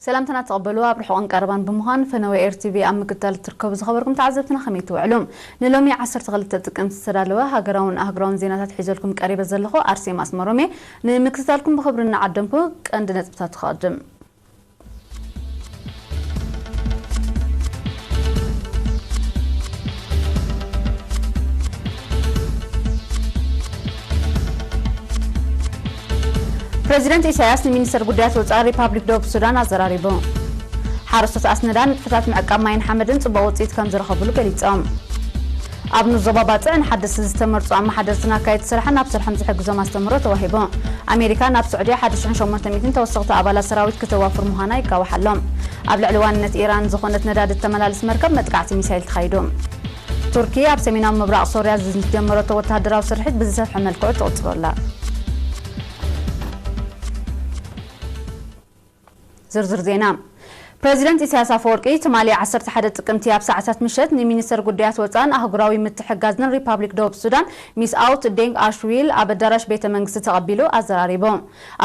ሰላምታና ተቐበሉ። ኣብ ርሑቕን ቀረባን ብምዃን ፈነወ ኤር ቲ ቪ ኣብ ምክትታል እትርከቡ ዝኸበርኩም ተዓዘብትና ከመይ ትውዕሉ? ንሎሚ ዓሰርተ ክልተ ጥቅምቲ ዝተዳለወ ሃገራውን ኣህጉራውን ዜናታት ሒዘልኩም ቀሪበ ዘለኹ ኣርሴማ ኣስመሮም እየ። ንምክትታልኩም ብኽብሪ እናዓደምኩ ቀንዲ ነጥብታት ትኸቕድም። ፕረዚደንት ኢሳያስ ንሚኒስተር ጉዳያት ወጻኢ ሪፓብሊክ ደቡብ ሱዳን ኣዘራሪቡ። ሓረስቶት ኣስነዳ ንጥፈታት ምዕቃብ ማይን ሓመድን ጽቡቕ ውጽኢት ከም ዝረኸብሉ ገሊጾም። ኣብ ንዞባ ባጽዕ ንሓደስቲ ዝተመርጹ ኣመሓደርትን ኣካየድቲ ስራሕን ኣብ ስርሖም ዝሕግዞም ኣስተምህሮ ተዋሂቡ። ኣሜሪካ ናብ ስዑድያ ሓደ ሽሕን ሸሞንተ ሚእትን ተወሰኽቲ ኣባላት ሰራዊት ክተዋፍር ምዃና ይጋዋሕ ኣሎ። ኣብ ልዕሊ ዋንነት ኢራን ዝኾነት ነዳዲ እተመላልስ መርከብ መጥቃዕቲ ሚሳይል ተኻይዱ። ቱርኪ ኣብ ሰሜናዊ ምብራቕ ሶርያ ዝጀመረቶ ወተሃደራዊ ስርሒት ብዝሰፍሐ መልክዑ ትቕጽሎ ኣላ። ዝርዝር ዜና። ፕረዚደንት ኢሳያስ ኣፈወርቂ ትማሊ ዓሰርተ ሓደ ጥቅምቲ ኣብ ሰዓታት ምሸት ንሚኒስተር ጉዳያት ወጻእን ኣህጉራዊ ምትሕግጋዝን ሪፓብሊክ ደቡብ ሱዳን ሚስ ኣውት ዴንግ ኣሽዊል ኣብ ኣዳራሽ ቤተ መንግስቲ ተቐቢሉ ኣዘራሪቡ።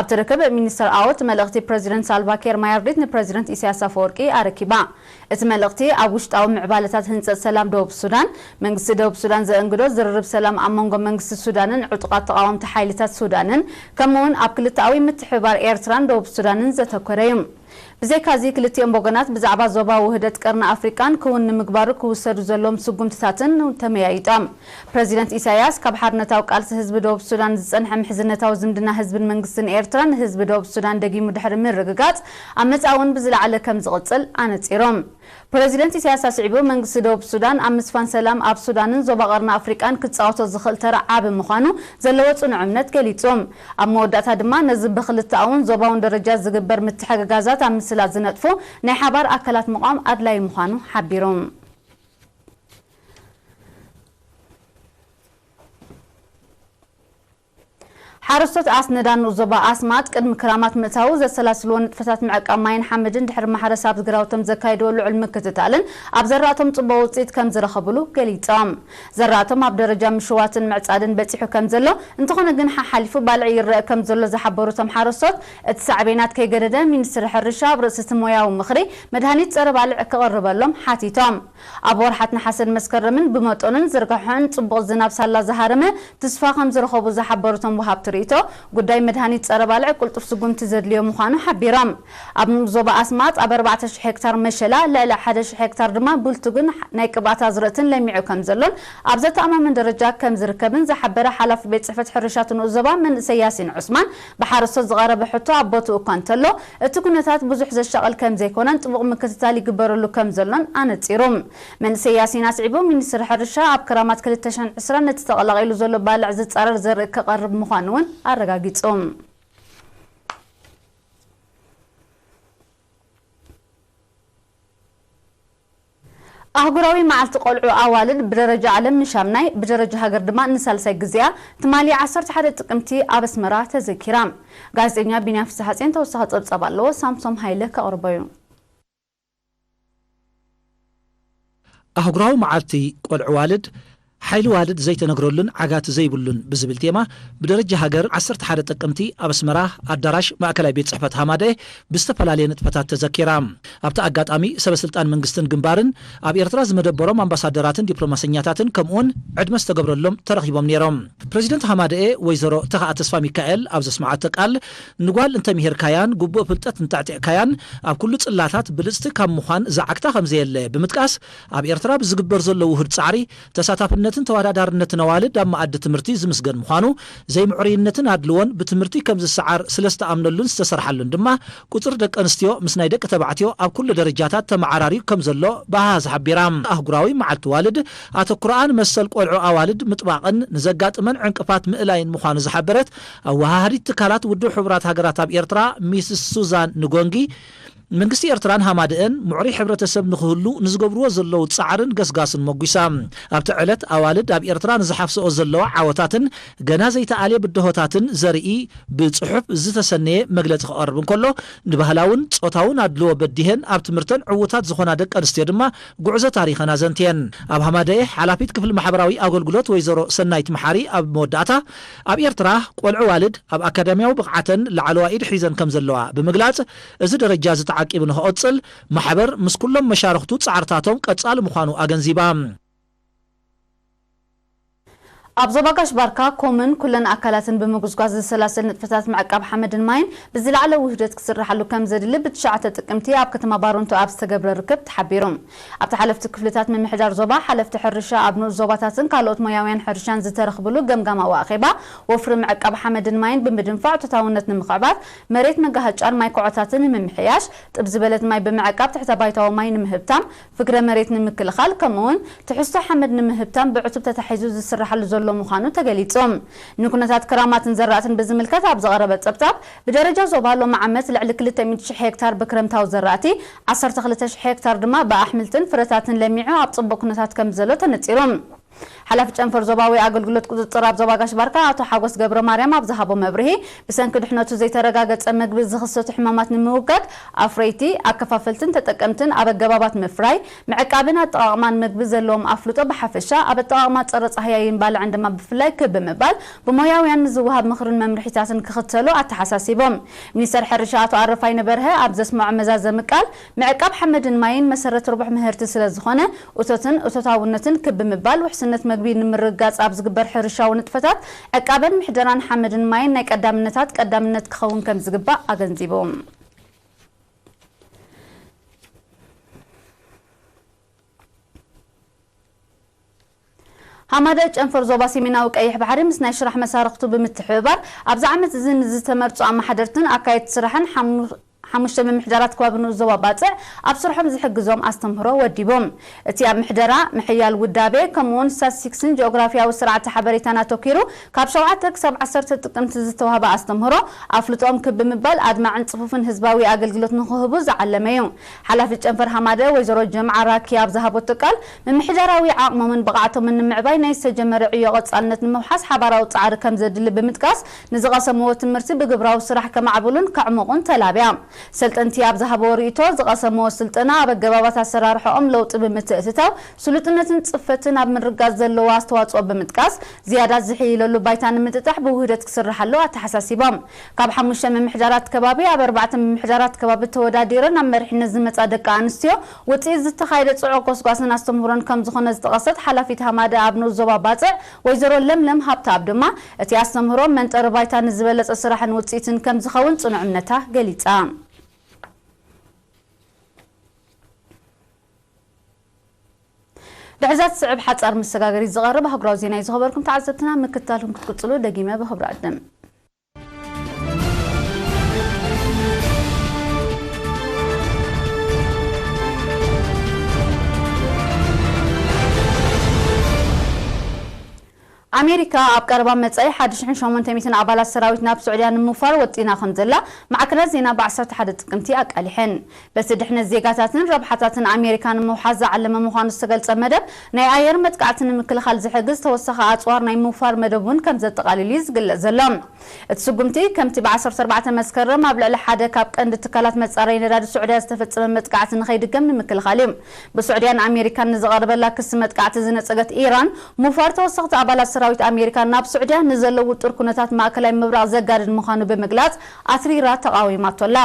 ኣብቲ ርክብ ሚኒስተር ኣውት መልእኽቲ ፕረዚደንት ሳልቫ ኪር ማያርዲት ንፕረዚደንት ኢሳያስ ኣፈወርቂ ኣረኪባ። እቲ መልእኽቲ ኣብ ውሽጣዊ ምዕባለታት ህንጸት ሰላም ደቡብ ሱዳን፣ መንግስቲ ደቡብ ሱዳን ዘእንግዶ ዝርርብ ሰላም ኣብ መንጎ መንግስቲ ሱዳንን ዕጡቓት ተቓወምቲ ሓይልታት ሱዳንን፣ ከምኡ'ውን ኣብ ክልተኣዊ ምትሕብባር ኤርትራን ደቡብ ሱዳንን ዘተኮረ እዩ። ብዘይካዚ፣ ክልቲኦም ወገናት ብዛዕባ ዞባ ውህደት ቀርኒ ኣፍሪቃን ክውን ንምግባሩ ክውሰዱ ዘለዎም ስጉምትታትን ተመያይጦም። ፕረዚደንት ኢሳያስ፣ ካብ ሓርነታዊ ቃልሲ ህዝቢ ደቡብ ሱዳን ዝጸንሐ ምሕዝነታዊ ዝምድና ህዝብን መንግስትን ኤርትራ ንህዝቢ ደቡብ ሱዳን ደጊሙ ድሕሪ ምርግጋጽ፣ ኣብ መጻኢ እውን ብዝለዓለ ከም ዝቕጽል ኣነጺሮም። ፕረዚደንት ኢሳያስ ኣስዒቡ፣ መንግስቲ ደቡብ ሱዳን ኣብ ምስፋን ሰላም ኣብ ሱዳንን ዞባ ቀርኒ ኣፍሪቃን ክጻወቶ ዝኽእል ተራ ዓቢ ምዃኑ ዘለዎ ጽኑዕ እምነት ገሊጹ። ኣብ መወዳእታ ድማ፣ ነዚ ብክልተኣውን ዞባውን ደረጃ ዝግበር ምትሕግጋዛት ኣብ ምስላ ዝነጥፉ ናይ ሓባር ኣካላት ምቋም ኣድላዪ ምዃኑ ሓቢሩ። ሓረስቶት ኣስነዳ ንኡስ ዞባ ኣስማጥ ቅድሚ ክራማት ምእታዉ ዘሰላስልዎ ንጥፈታት ምዕቃብ ማይን ሓመድን ድሕሪ ማሕረስ ኣብ ግራውቶም ዘካይድዎ ልዑል ምክትታልን ኣብ ዘራእቶም ጽቡቕ ውጽኢት ከም ዝረኸብሉ ገሊጾም። ዘራእቶም ኣብ ደረጃ ምሽዋትን ምዕጻድን በጺሑ ከም ዘሎ፣ እንተኾነ ግን ሓሓሊፉ ባልዕ ይረአ ከም ዘሎ ዝሓበሩ እቶም ሓረስቶት፣ እቲ ሳዕቤናት ከይገደደ ሚኒስትሪ ሕርሻ ኣብ ርእሲ እቲ ሞያዊ ምኽሪ መድሃኒት ጸረ ባልዕ ክቕርበሎም ሓቲቶም። ኣብ ወርሓት ነሓሰን መስከረምን ብመጠኑን ዝርግሐን ጽቡቕ ዝናብ ሳላ ዝሃረመ ትስፋ ከም ዝረኸቡ ዝሓበሩ እቶም ወሃብቲ ርእይቶ፣ ጉዳይ መድሃኒት ጸረ ባልዕ ቅልጡፍ ስጉምቲ ዘድልዮ ምዃኑ ሓቢሮም። ኣብ ንኡስ ዞባ ኣስማጥ ኣብ ኣርባዕተ ሽሕ ሄክታር መሸላ፣ ልዕሊ ሓደ ሽሕ ሄክታር ድማ ብልቱግን ናይ ቅብኣት ኣዝርእትን ለሚዑ ከም ዘሎን ኣብ ዘተኣማምን ደረጃ ከም ዝርከብን ዝሓበረ ሓላፊ ቤት ጽሕፈት ሕርሻ እቲ ንኡስ ዞባ መንእሰይ ያሲን ዑስማን፣ ብሓረስቶት ዝቐረበ ሕቶ ኣብ ቦትኡ እኳ እንተሎ፣ እቲ ኩነታት ብዙሕ ዘሻቕል ከም ዘይኮነን ጥቡቕ ምክትታል ይግበረሉ ከም ዘሎን ኣነጺሩ። መንእሰይ ያሲን ኣስዒቡ፣ ሚኒስትሪ ሕርሻ ኣብ ክራማት ክልተ ሽሕን ዕስራን ነቲ ተቐላቒሉ ዘሎ ባልዕ ዝጻረር ዘርኢ ክቐርብ ምዃኑ እውን ኣረጋጊጹ። ኣህጉራዊ መዓልቲ ቆልዑ ኣዋልድ ብደረጃ ዓለም ንሻምናይ፣ ብደረጃ ሃገር ድማ ንሳልሳይ ግዜኣ ትማሊ ዓሰርተ ሓደ ጥቅምቲ ኣብ ኣስመራ ተዘኪራ። ጋዜጠኛ ቢንያም ፍስሓጽዮን ተወሳኺ ጸብጻብ ኣለዎ፣ ሳምሶም ሃይለ ከቕርቦ እዩ። ኣህጉራዊ መዓልቲ ቆልዑ ዋልድ፣ ሓይሊ ዋልድ ዘይተነግረሉን ዓጋቲ ዘይብሉን ብዝብል ቴማ፣ ብደረጃ ሃገር ዓሰርተ ሓደ ጥቅምቲ ኣብ ኣስመራ ኣዳራሽ ማእከላይ ቤት ጽሕፈት ሃማደኤ ብዝተፈላለየ ንጥፈታት ተዘኪራ። ኣብቲ ኣጋጣሚ፣ ሰበ ስልጣን መንግስትን ግንባርን፣ ኣብ ኤርትራ ዝመደበሮም ኣምባሳደራትን ዲፕሎማሰኛታትን ከምኡውን ዕድመ ዝተገብረሎም ተረኺቦም ነይሮም። ፕረዚደንት ሃማደኤ ወይዘሮ ተኽኣ ተስፋ ሚካኤል ኣብ ዘስምዓቶ ቃል፣ ንጓል እንተምሂርካያን ግቡእ ፍልጠት እንተዕጢቕካያን፣ ኣብ ኩሉ ጽላታት ብልጽቲ ካብ ምዃን ዝዓግታ ከም ዘየለ ብምጥቃስ፣ ኣብ ኤርትራ ብዝግበር ዘሎ ውሁድ ጻዕሪ፣ ተሳታፍነትን ተወዳዳርነትን ኣዋልድ ኣብ መኣዲ ትምህርቲ ዝምስገን ምዃኑ፣ ዘይምዕሩይነትን ኣድልዎን ብትምህርቲ ከም ዝሰዓር ስለ ዝተኣምነሉን ዝተሰርሓሉን ድማ፣ ቁጽሪ ደቂ ኣንስትዮ ምስ ናይ ደቂ ተባዕትዮ ኣብ ኩሉ ደረጃታት ተመዓራርዩ ከም ዘሎ ብሃሃ ዝሓቢራ። ኣህጉራዊ መዓልቲ ዋልድ፣ ኣተኩሮኣን መሰል ቆልዑ ኣዋልድ ምጥባቕን ንዘጋጥመን ዕንቅፋት ምእላይን ምዃኑ ዝሓበረት ኣወሃሃዲት ትካላት ውድብ ሕቡራት ሃገራት ኣብ ኤርትራ ሚስስ ሱዛን ንጎንጊ፣ መንግስቲ ኤርትራን ሃማደኤን ምዕሩይ ሕብረተሰብ ንኽህሉ ንዝገብርዎ ዘለዉ ጻዕርን ገስጋስን ሞጒሳ። ኣብቲ ዕለት ኣዋልድ ኣብ ኤርትራ ንዝሓፍስኦ ዘለዋ ዓወታትን ገና ዘይተኣልየ ብድሆታትን ዘርኢ ብጽሑፍ ዝተሰነየ መግለጺ ክቐርብ እንከሎ፣ ንባህላውን ጾታውን ኣድልዎ በዲሀን ኣብ ትምህርተን ዕዉታት ዝኾና ደቂ ኣንስትዮ ድማ ጉዕዞ ታሪኸን ኣዘንትየን። ኣብ ሃማደኤ ሓላፊት ክፍሊ ማሕበራዊ ኣገልግሎት ወይዘሮ ሰናይት መሓሪ ኣብ መወዳእታ፣ ኣብ ኤርትራ ቆልዑ ዋልድ ኣብ ኣካዳሚያዊ ብቕዓተን ላዕለዋ ኢድ ሒዘን ከም ዘለዋ ብምግላጽ፣ እዚ ደረጃ እዚ ተዓቂቡ ንኽቕጽል ማሕበር ምስ ኩሎም መሻርኽቱ ጻዕርታቶም ቀጻሊ ምዃኑ ኣገንዚባ። ኣብ ዞባ ጋሽ ባርካ ኮምን ኩለን ኣካላትን ብምጉስጓስ ዝሰላሰል ንጥፈታት ምዕቃብ ሓመድን ማይን ብዝለዓለ ውህደት ክስርሓሉ ከም ዘድሊ ብትሽዓተ ጥቅምቲ ኣብ ከተማ ባሮንቶ ኣብ ዝተገብረ ርክብ ተሓቢሩ። ኣብቲ ሓለፍቲ ክፍልታት ምምሕዳር ዞባ፣ ሓለፍቲ ሕርሻ ኣብ ንኡስ ዞባታትን ካልኦት ሞያውያን ሕርሻን ዝተረኽብሉ ገምጋማዊ ኣኼባ፣ ወፍሪ ምዕቃብ ሓመድን ማይን ብምድንፋዕ ዕቱታውነት ንምኽዕባት፣ መሬት መጋሃጫን ማይ ኮዖታትን ንምምሕያሽ፣ ጥብ ዝበለት ማይ ብምዕቃብ ትሕተ ባይታዊ ማይ ንምህብታም፣ ፍግረ መሬት ንምክልኻል፣ ከምኡውን ትሕዝቶ ሓመድ ንምህብታም ብዕቱብ ተታሒዙ ዝስርሓሉ ዘሎ ምዃኑ ተገሊጹ። ንኩነታት ክራማትን ዘራእትን ብዝምልከት ኣብ ዝቐረበ ጸብጻብ፣ ብደረጃ ዞባ ሎሚ ዓመት ልዕሊ ክልተ ሚእቲ ሽሕ ሄክታር ብክረምታዊ ዘራእቲ፣ ዓሰርተ ክልተ ሽሕ ሄክታር ድማ ብኣሕምልትን ፍረታትን ለሚዑ ኣብ ጽቡቕ ኩነታት ከም ዘሎ ተነጺሩ። ሓላፊ ጨንፈር ዞባዊ ኣገልግሎት ቁጽጽር ኣብ ዞባ ጋሽ ባርካ ኣቶ ሓጎስ ገብረ ማርያም ኣብ ዝሃቦ መብርሂ፣ ብሰንኪ ድሕነቱ ዘይተረጋገጸ መግቢ ዝኽሰቱ ሕማማት ንምውጋድ ኣፍረይቲ፣ ኣከፋፈልትን ተጠቀምትን ኣብ ኣገባባት ምፍራይ፣ ምዕቃብን ኣጠቓቕማን መግቢ ዘለዎም ኣፍልጦ ብሓፈሻ፣ ኣብ ኣጠቓቕማ ጸረ ጻህያይን ባልዕን ድማ ብፍላይ ክብ ብምባል ብሞያውያን ንዝወሃብ ምኽርን መምርሒታትን ክኽተሉ ኣተሓሳሲቦም። ሚኒስተር ሕርሻ ኣቶ ኣረፋይነ በርሀ ኣብ ዘስምዖ መዛዘሚ ቃል፣ ምዕቃብ ሓመድን ማይን መሰረት ርቡሕ ምህርቲ ስለ ዝኾነ፣ እቶትን እቶታውነትን ክብ ብምባል ውሕስነት መግቢ ንምርግጋጽ ኣብ ዝግበር ሕርሻዊ ንጥፈታት፣ ዕቃበን ምሕደራን ሓመድን ማይን ናይ ቀዳምነታት ቀዳምነት ክኸውን ከም ዝግባእ ኣገንዚቡ። ሃማደ ጨንፈር ዞባ ሰሜናዊ ቀይሕ ባሕሪ ምስ ናይ ሽራሕ መሳርኽቱ ብምትሕብባር፣ ኣብዚ ዓመት እዚ ንዝተመርጹ ኣመሓደርትን ኣካየድቲ ስራሕን ሓሙ-፣ ሓሙሽተ ምምሕዳራት ከባቢ ንኡስ ዞባ ባጽዕ ኣብ ስርሖም ዝሕግዞም ኣስተምህሮ ወዲቦም። እቲ ኣብ ምሕደራ፣ ምሕያል ውዳቤ፣ ከምኡውን ስታትስቲክስን ጂኦግራፊያዊ ስርዓተ ሓበሬታን ኣተኲሩ ካብ ሸውዓተ ክሳብ ዓሰርተ ጥቅምቲ ዝተዋህበ ኣስተምህሮ፣ ኣፍልጦኦም ክብ ብምባል ኣድማዕን ጽፉፍን ህዝባዊ ኣገልግሎት ንኽህቡ ዝዓለመ እዩ። ሓላፊት ጨንፈር ሃማደ ወይዘሮ ጀምዓ ራኪ ኣብ ዝሃበቶ ቃል፣ ምምሕዳራዊ ዓቕሞምን ብቕዓቶምን ንምዕባይ ናይ ዝተጀመረ ዕዮ ቀጻልነት ንምውሓስ ሓባራዊ ጻዕሪ ከም ዘድሊ ብምጥቃስ፣ ንዝቐሰምዎ ትምህርቲ ብግብራዊ ስራሕ ከማዕብሉን ከዕምቑን ተላብያ። ሰልጠንቲ ኣብ ዝሃብዎ ርእይቶ፣ ዝቐሰምዎ ስልጠና ኣብ ኣገባባት ኣሰራርሓኦም ለውጢ ብምትእትታው፣ ስሉጥነትን ጽፈትን ኣብ ምርጋጽ ዘለዎ ኣስተዋጽኦ ብምጥቃስ፣ ዝያዳ ዝሕይለሉ ባይታ ንምጥጣሕ ብውህደት ክስርሓሉ ኣተሓሳሲቦም። ካብ ሓሙሽተ ምምሕዳራት ከባቢ ኣብ ኣርባዕተ ምምሕዳራት ከባቢ ተወዳዲረን ኣብ መሪሕነት ዝመጻ ደቂ ኣንስትዮ ውጽኢት ዝተኻየደ ጽዑቕ ጎስጓስን ኣስተምህሮን ከም ዝኾነ ዝጠቐሰት ሓላፊት ሃማደ ኣብ ንኡስ ዞባ ባጽዕ ወይዘሮ ለምለም ሃብተኣብ ድማ፣ እቲ ኣስተምህሮ መንጠሪ ባይታ ንዝበለጸ ስራሕን ውጽኢትን ከም ዝኸውን ጽኑዕ እምነታ ገሊጻ። ድሕሪ እዛ ትስዕብ ሓጻር መሰጋገሪት ዝቐርብ ኣህጉራዊ ዜና እዩ ዝኸበርኩም ተዓዘብትና፣ ምክትታልኩም ክትቅጽሉ ደጊመ ብኽብሪ ዕድም። ኣሜሪካ ኣብ ቀረባ መጻኢ ሓደ ሽሕን ሸሞንተ ሚእትን ኣባላት ሰራዊት ናብ ስዑድያ ንምውፋር ወጢና ከም ዘላ ማዕከናት ዜና ብ ዓሰርተ ሓደ ጥቅምቲ ኣቃሊሐን። በቲ ድሕነት ዜጋታትን ረብሓታትን ኣሜሪካ ንምውሓስ ዝዓለመ ምዃኑ ዝተገልጸ መደብ፣ ናይ ኣየር መጥቃዕቲ ንምክልኻል ዝሕግዝ ተወሳኺ ኣጽዋር ናይ ምውፋር መደብ እውን ከም ዘጠቓልል እዩ ዝግለጽ ዘሎ። እቲ ስጉምቲ፣ ከምቲ ብ ዓሰርተ ኣርባዕተ መስከረም ኣብ ልዕሊ ሓደ ካብ ቀንዲ ትካላት መጻረዪ ነዳዲ ስዑድያ ዝተፈጸመ መጥቃዕቲ ንኸይድገም ንምክልኻል እዩ። ብስዑድያን ኣሜሪካን ንዝቐረበላ ክሲ መጥቃዕቲ ዝነጸገት ኢራን፣ ምውፋር ተወሰኽቲ ኣባላት ሰራዊት ኣሜሪካ ናብ ስዑድያ ንዘሎ ውጡር ኩነታት ማእከላይ ምብራቕ ዘጋድድ ምዃኑ ብምግላጽ፣ ኣትሪራ ተቓዊማቶ ኣላ።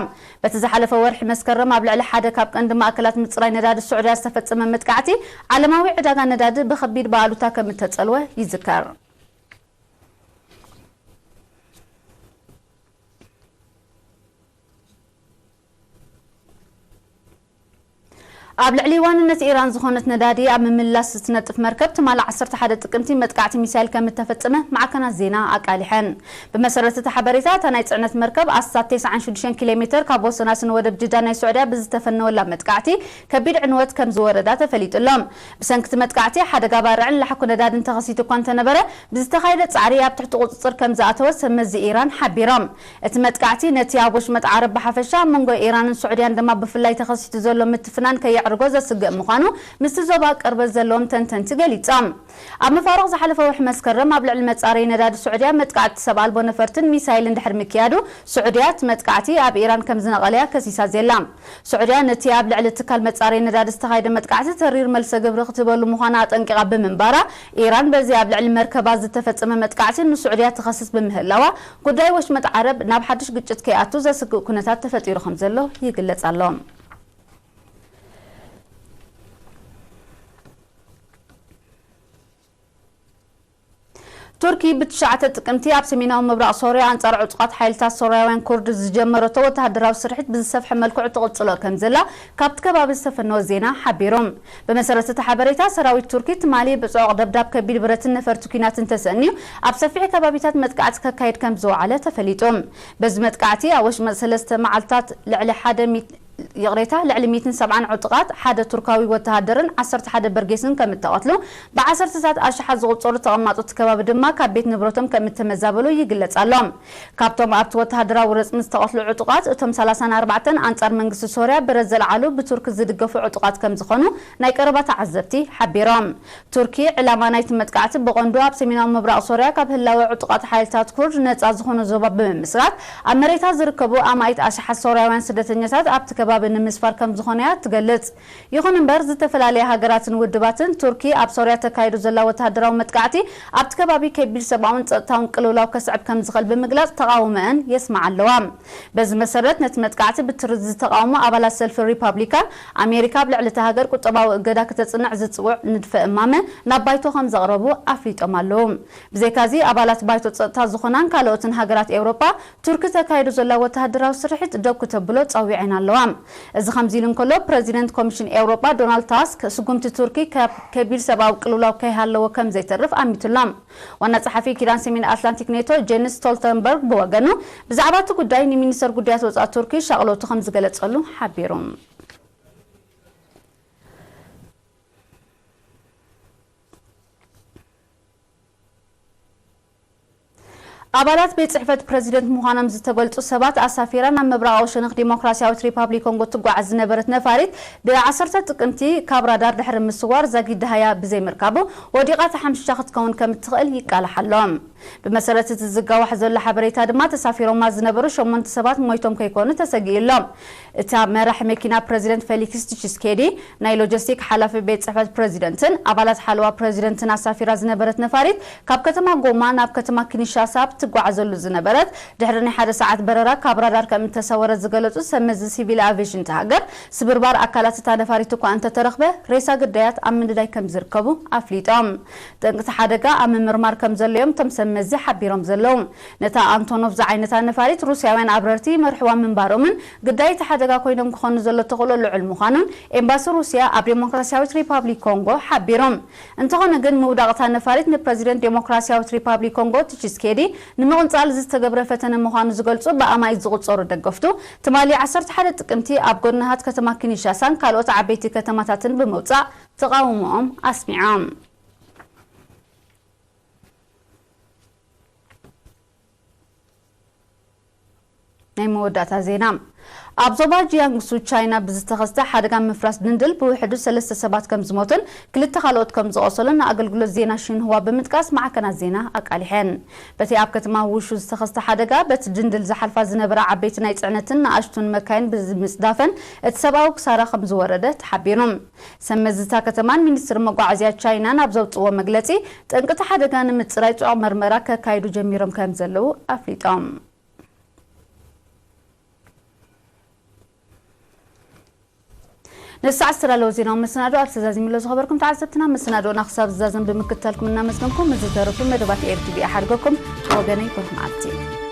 በቲ ዝሓለፈ ወርሒ መስከረም ኣብ ልዕሊ ሓደ ካብ ቀንዲ ማእከላት ምጽራይ ነዳዲ ስዑድያ ዝተፈጸመ መጥቃዕቲ፣ ዓለማዊ ዕዳጋ ነዳዲ ብኸቢድ ብኣሉታ ከም እተጸልወ ይዝከር። ኣብ ልዕሊ ዋንነት ኢራን ዝኾነት ነዳዲ ኣብ ምምላስ እትነጥፍ መርከብ ትማሊ ዓሰርተ ሓደ ጥቅምቲ መጥቃዕቲ ሚሳይል ከም እተፈጸመ ማዕከናት ዜና ኣቃሊሐን። ብመሰረት እቲ ሓበሬታ፣ እታ ናይ ጽዕነት መርከብ ኣስታት ተስዓን ሽዱሽተን ኪሎ ሜተር ካብ ወሰናስን ወደብ ጅዳ ናይ ስዑድያ ብዝተፈነወላ መጥቃዕቲ ከቢድ ዕንወት ከም ዝወረዳ ተፈሊጡ ኣሎ። ብሰንኪ እቲ መጥቃዕቲ ሓደጋ ባርዕን ላሕኮ ነዳድን ተኸሲቱ እኳ እንተነበረ፣ ብዝተኻየደ ጻዕሪ ኣብ ትሕቲ ቁጽጽር ከም ዝኣተወ ሰብ መዚ ኢራን ሓቢሮም። እቲ መጥቃዕቲ ነቲ ኣብ ወሽመጥ ዓረብ ብሓፈሻ፣ ኣብ መንጎ ኢራንን ስዑድያን ድማ ብፍላይ ተኸሲቱ ዘሎ ምትፍናን ከየ ከይተዕርጎ ዘስግእ ምዃኑ ምስቲ ዞባ ቅርበት ዘለዎም ተንተንቲ ገሊጾም። ኣብ መፋርቕ ዝሓለፈ ወርሒ መስከረም ኣብ ልዕሊ መጻረዪ ነዳዲ ስዑድያ መጥቃዕቲ ሰብ ኣልቦ ነፈርትን ሚሳይልን ድሕሪ ምክያዱ፣ ስዑድያ እቲ መጥቃዕቲ ኣብ ኢራን ከም ዝነቐለያ ከሲሳ ዘላ። ስዑድያ ነቲ ኣብ ልዕሊ ትካል መጻረዪ ነዳዲ ዝተኻየደ መጥቃዕቲ ተሪር መልሰ ግብሪ ክትህበሉ ምዃና ኣጠንቂቓ ብምንባራ፣ ኢራን በዚ ኣብ ልዕሊ መርከባ ዝተፈጸመ መጥቃዕቲ ንስዑድያ ትኸስስ ብምህላዋ፣ ጉዳይ ወሽመጥ ዓረብ ናብ ሓድሽ ግጭት ከይኣቱ ዘስግእ ኩነታት ተፈጢሩ ከም ዘሎ ይግለጽ ኣሎ። ቱርኪ ብትሽዓተ ጥቅምቲ ኣብ ሰሜናዊ ምብራቕ ሶርያ ኣንጻር ዕጡቓት ሓይልታት ሶርያውያን ኩርድ ዝጀመረቶ ወተሃደራዊ ስርሒት ብዝሰፍሐ መልክዑ ትቕጽሎ ከም ዘላ ካብቲ ከባቢ ዝተፈነወ ዜና ሓቢሩ። ብመሰረት እቲ ሓበሬታ፣ ሰራዊት ቱርኪ ትማሊ ብጽዑቕ ደብዳብ ከቢድ ብረትን ነፈርቲ ኲናትን ተሰንዩ ኣብ ሰፊሕ ከባቢታት መጥቃዕቲ ከካይድ ከም ዝወዓለ ተፈሊጡ። በዚ መጥቃዕቲ ኣብ ወሽመጥ ሰለስተ መዓልታት ልዕሊ ሓደ ሚት-፣ ይቕሬታ፣ ልዕሊ ሚእትን ሰብዓን ዕጡቓት፣ ሓደ ቱርካዊ ወተሃደርን ዓሰርተ ሓደ በርጌስን ከም እተቐትሉ፣ ብዓሰርተታት ኣሽሓት ዝቑጸሩ ተቐማጦ እቲ ከባቢ ድማ ካብ ቤት ንብረቶም ከም እተመዛበሉ ይግለጽ ኣሎ። ካብቶም ኣብቲ ወተሃደራዊ ረጽሚ ዝተቐትሉ ዕጡቓት፣ እቶም ሰላሳን ኣርባዕተን ኣንጻር መንግስቲ ሶርያ ብረት ዘልዓሉ ብቱርኪ ዝድገፉ ዕጡቓት ከም ዝኾኑ ናይ ቀረባ ተዓዘብቲ ሓቢሮም። ቱርኪ ዕላማ ናይቲ መጥቃዕቲ ብቐንዱ ኣብ ሰሜናዊ ምብራቕ ሶርያ ካብ ህላወ ዕጡቓት ሓይልታት ኩርድ ነጻ ዝኾነ ዞባ ብምምስራት ኣብ መሬታ ዝርከቡ ኣማኢት ኣሽሓት ሶርያውያን ስደተኛታት ኣብቲ ከባቢ ንምስፋር ከም ዝኾነ እያ ትገልጽ። ይኹን እምበር፣ ዝተፈላለያ ሃገራትን ውድባትን ቱርኪ ኣብ ሶርያ ተካይዶ ዘላ ወተሃደራዊ መጥቃዕቲ ኣብቲ ከባቢ ከቢድ ሰብኣውን ጸጥታውን ቅልውላው ከስዕብ ከም ዝኽእል ብምግላጽ ተቓውሞአን የስምዓ ኣለዋ። በዚ መሰረት፣ ነቲ መጥቃዕቲ ብትሪ ዝተቓወሙ ኣባላት ሰልፊ ሪፓብሊካን፣ ኣሜሪካ ኣብ ልዕሊ እታ ሃገር ቁጠባዊ እገዳ ክተጽንዕ ዝጽውዕ ንድፈ እማመ ናብ ባይቶ ከም ዘቕረቡ ኣፍሊጦም ኣለዉ። ብዘይካዚ፣ ኣባላት ባይቶ ጸጥታ ዝኾናን ካልኦትን ሃገራት ኤውሮጳ፣ ቱርኪ ተካይዶ ዘላ ወተሃደራዊ ስርሒት ደው ክተብሎ ጸዊዐን ኣለዋ። እዚ ከምዚ ኢሉ እንከሎ፣ ፕረዚደንት ኮሚሽን ኤውሮጳ ዶናልድ ታስክ፣ ስጉምቲ ቱርኪ ካብ ከቢድ ሰብኣዊ ቅልውላው ከይሃለዎ ከም ዘይተርፍ ኣሚቱ ኣሎ። ዋና ጸሓፊ ኪዳን ሰሜን ኣትላንቲክ ኔቶ ጄንስ ስቶልተንበርግ ብወገኑ፣ ብዛዕባ እቲ ጉዳይ ንሚኒስተር ጉዳያት ወጻኢ ቱርኪ ሻቕሎቱ ከም ዝገለጸሉ ሓቢሩ። ኣባላት ቤት ጽሕፈት ፕረዚደንት ምዃኖም ዝተገልጹ ሰባት ኣሳፊራ ናብ ምብራቓዊ ሸነኽ ዲሞክራሲያዊት ሪፓብሊክ ኮንጎ ትጓዓዝ ዝነበረት ነፋሪት ብዓሰርተ ጥቅምቲ ካብ ራዳር ድሕሪ ምስዋር ዛጊድ ደሃያ ብዘይምርካቡ ወዲቓ ተሓምሺሻ ክትከውን ከም እትኽእል ይቃላሕ ኣሎ። ብመሰረት እቲ ዝጋዋሕ ዘሎ ሓበሬታ ድማ ተሳፊሮማ ዝነበሩ ሸሞንተ ሰባት ሞይቶም ከይኮኑ ተሰጊኡ ኣሎ። እታ መራሕ መኪና ፕረዚደንት ፌሊክስ ቺስኬዲ፣ ናይ ሎጂስቲክ ሓላፊ ቤት ጽሕፈት ፕረዚደንትን ኣባላት ሓለዋ ፕረዚደንትን ኣሳፊራ ዝነበረት ነፋሪት ካብ ከተማ ጎማ ናብ ከተማ ኪንሻሳ ኣብ ትጓዓዘሉ ዝነበረት ድሕሪ ናይ ሓደ ሰዓት በረራ ካብ ራዳር ከም እተሰወረት ዝገለጹ ሰብ መዚ ሲቪል ኣቪዬሽን እታ ሃገር፣ ስብርባር ኣካላት እታ ነፋሪት እኳ እንተተረኽበ፣ ሬሳ ግዳያት ኣብ ምንዳይ ከም ዝርከቡ ኣፍሊጦም። ጠንቅቲ ሓደጋ ኣብ ምምርማር ከም ዘሎ እዮም እቶም ሰብ መዚ ሓቢሮም ዘለዉ። ነታ ኣንቶኖቭ ዝዓይነታ ነፋሪት ሩስያውያን ኣብረርቲ ይመርሕዋ ምንባሮምን ግዳይ እቲ ሓደጋ ኮይኖም ክኾኑ ዘሎ ተኽእሎ ልዑል ምዃኑን ኤምባሲ ሩስያ ኣብ ዴሞክራሲያዊት ሪፓብሊክ ኮንጎ ሓቢሩ። እንተኾነ ግን፣ ምውዳቕ እታ ነፋሪት ንፕረዚደንት ዴሞክራሲያዊት ሪፓብሊክ ኮንጎ ቲቺስኬዲ ንምቕንጻል ዝተገብረ ፈተነ ምዃኑ ዝገልጹ ብኣማኢት ዝቑጸሩ ደገፍቱ፣ ትማሊ ዓሰርተ ሓደ ጥቅምቲ ኣብ ጎድናሃት ከተማ ኪንሻሳን ካልኦት ዓበይቲ ከተማታትን ብምውጻእ ተቓውሞኦም ኣስሚዖም። ናይ መወዳእታ ዜና። ኣብ ዞባ ጂያንግሱ ቻይና ብዝተኸስተ ሓደጋ ምፍራስ ድንድል ብውሕዱ ሰለስተ ሰባት ከም ዝሞቱን ክልተ ካልኦት ከም ዝቖሰሉን ንኣገልግሎት ዜና ሽንህዋ ብምጥቃስ ማዕከናት ዜና ኣቃሊሐን። በቲ ኣብ ከተማ ውሹ ዝተኸስተ ሓደጋ፣ በቲ ድንድል ዝሓልፋ ዝነበራ ዓበይቲ ናይ ጽዕነትን ንኣሽቱን መካይን ብምጽዳፈን እቲ ሰብኣዊ ክሳራ ከም ዝወረደ ተሓቢሩ። ሰብ መዚ እታ ከተማን ሚኒስትሪ መጓዓዝያ ቻይናን ኣብ ዘውጽእዎ መግለጺ፣ ጠንቂ እቲ ሓደጋ ንምጽራይ ጽዑቕ መርመራ ከካይዱ ጀሚሮም ከም ዘለዉ ኣፍሊጦም። ንሳዕ ዝተዳለወ ዜናዊ መሰናዶ ኣብ ተዛዚምሎ ዝኸበርኩም ተዓዘብትና፣ መሰናዶና ክሳብ ዝዛዘም ብምክትታልኩም እናመስገንኩም፣ ምስ ዝተረፉ መደባት ኤር ቲ ቪ ሓድገኩም። ወገነይ፣ ብሩኽ መዓልቲ።